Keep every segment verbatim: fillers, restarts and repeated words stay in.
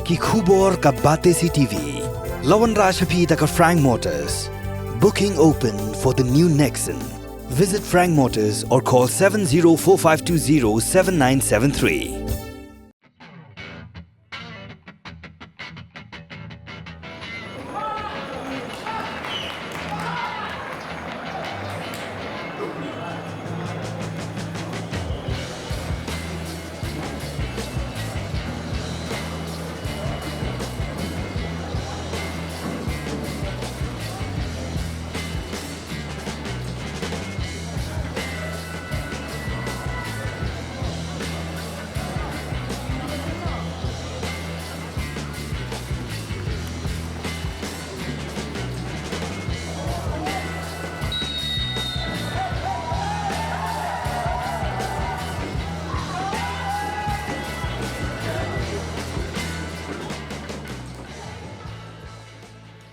Ki khubor ka Batesi TV. La wanrah sha phi da ka Frank Motors. Booking open for the new Nexon. Visit Frank Motors or call seven zero four five two zero seven nine seven three.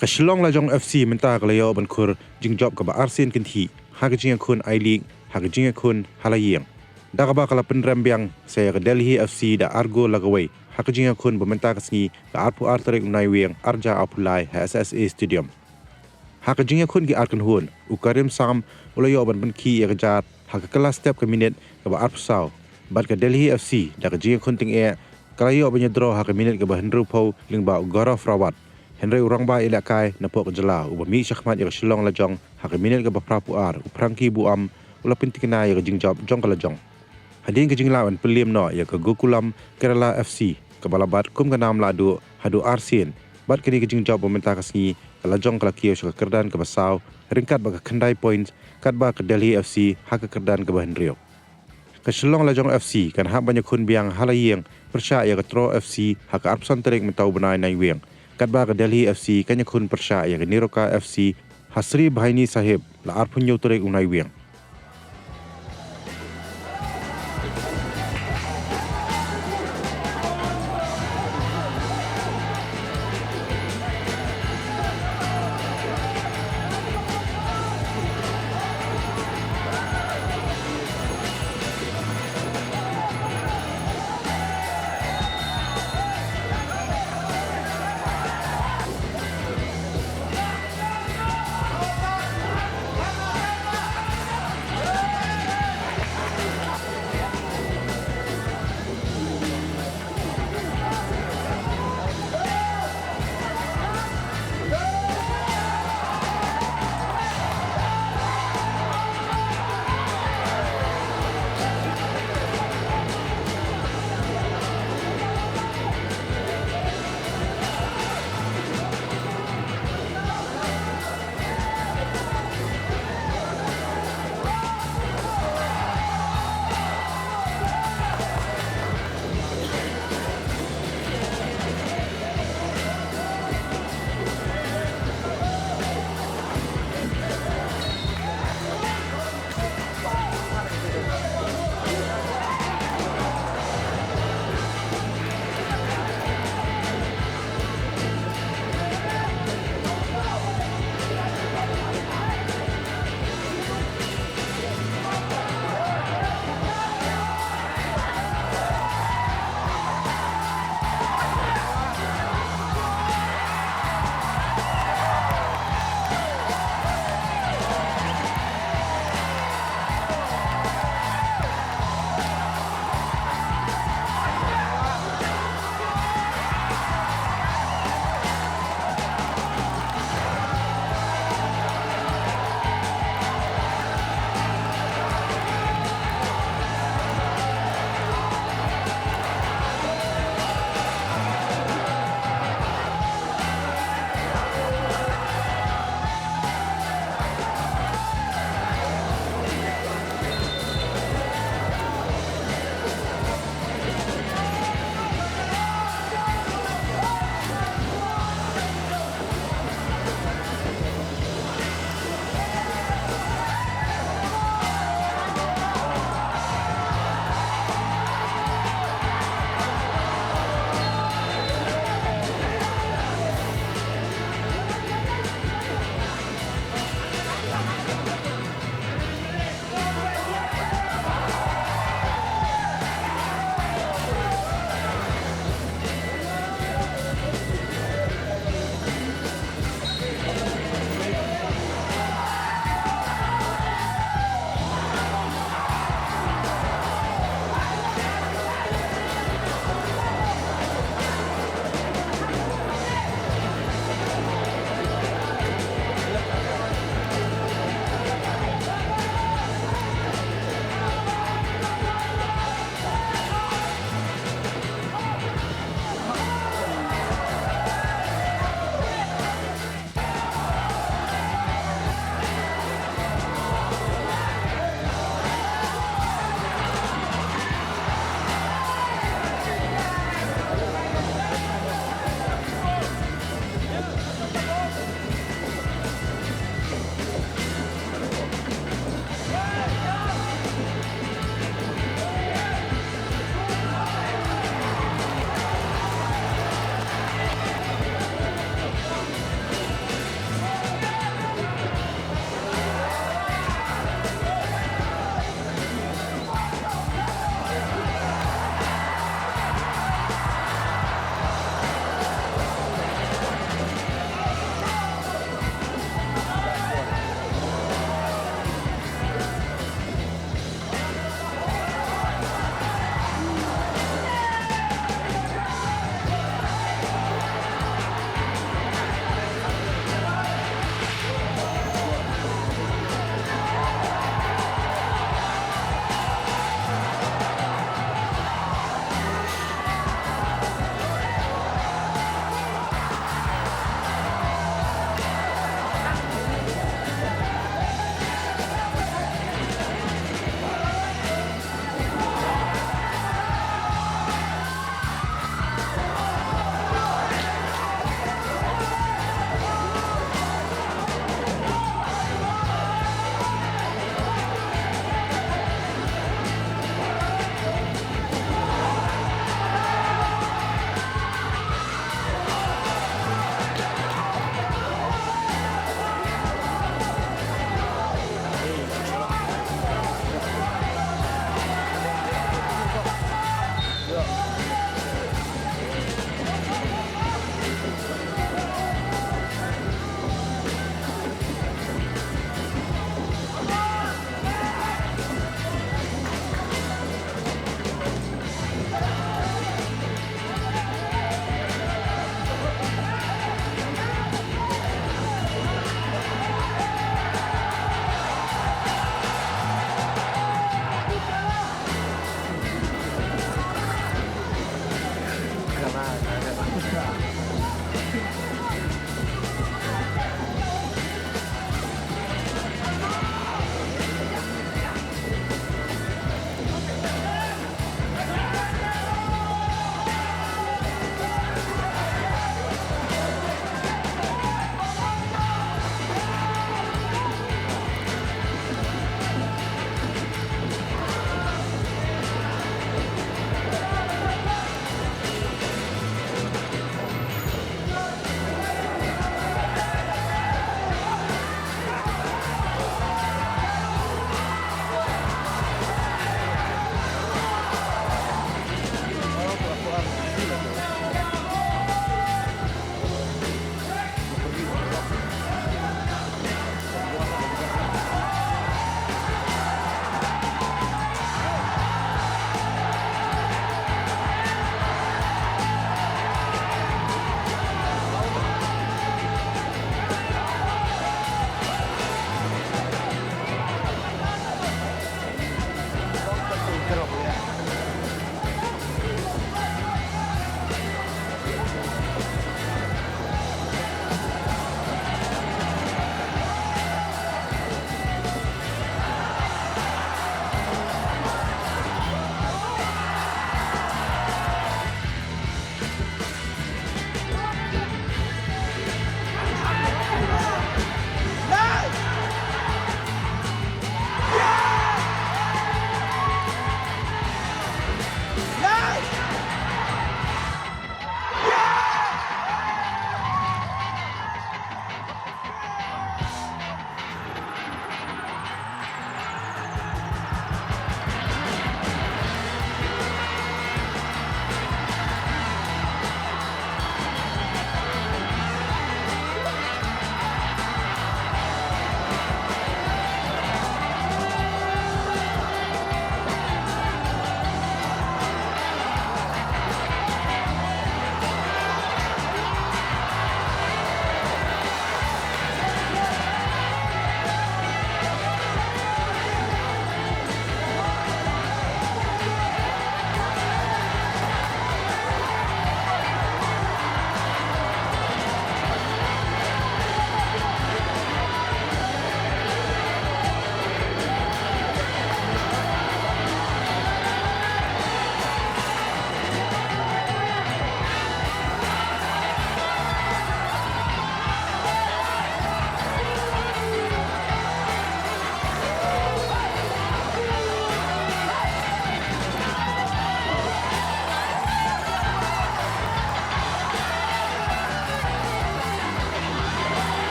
Ka Shillong Lajong F C mynta ka la ïoh ban khur jingjop kaba arsien kynthih ha ka jingïakhun I-League ha ka jingïakhun ha la ïing, da kaba ka la pynrem biang sa ïa ka Delhi F C da ar gol la kawei ha ka jingïakhun ba mynta ka sngi ka arphew ar tarik u Naiwieng arhajar arphew lai ha S S A Stadium. Ha ka jingïakhun ki ar kynhun, u Karim Sam u la ïoh ban pynkhih ïa ka jar ha ka kylla step ka minit kaba arphew saw, bad ka Delhi F C da ka jingïakhun tyngeh ka la ïoh ban ïa draw ha ka minit kaba hynriewphew lyngba u Gaurav Rawat. Hynrei u rangbah ïalehkai napoh ka jylla uba mih shakhmat ïa ka Shillong Lajong ha ka minit kaba phraphew ar, u Frankie Buam, u la pynthikna ïa ka jingjop jong ka Lajong. Hadien ka jinglah ban pynliem noh ïa ka Gokulam Kerala F C kaba la bat kum ka nam lahduh haduh arsien, bad kane ka jingjop ba mynta ka sngi ka Lajong ka la kiew sha ka kyrdan kaba saw ryngkat bad ka khyndai points, katba ka Delhi F C ha ka kyrdan kaba hynriew. Ka Shillong Lajong F C kan hap ban ïakhun biang ha la ïing pyrshah ïa ka Tro F C ha ka arphew san tarik mynta u bnai Naiwieng, katba ka Delhi F C kan ïakhun pyrshah ïa ka Niroka F C ha Sri Bhaini Sahib la arphew hynñiew tarik u Naiwieng.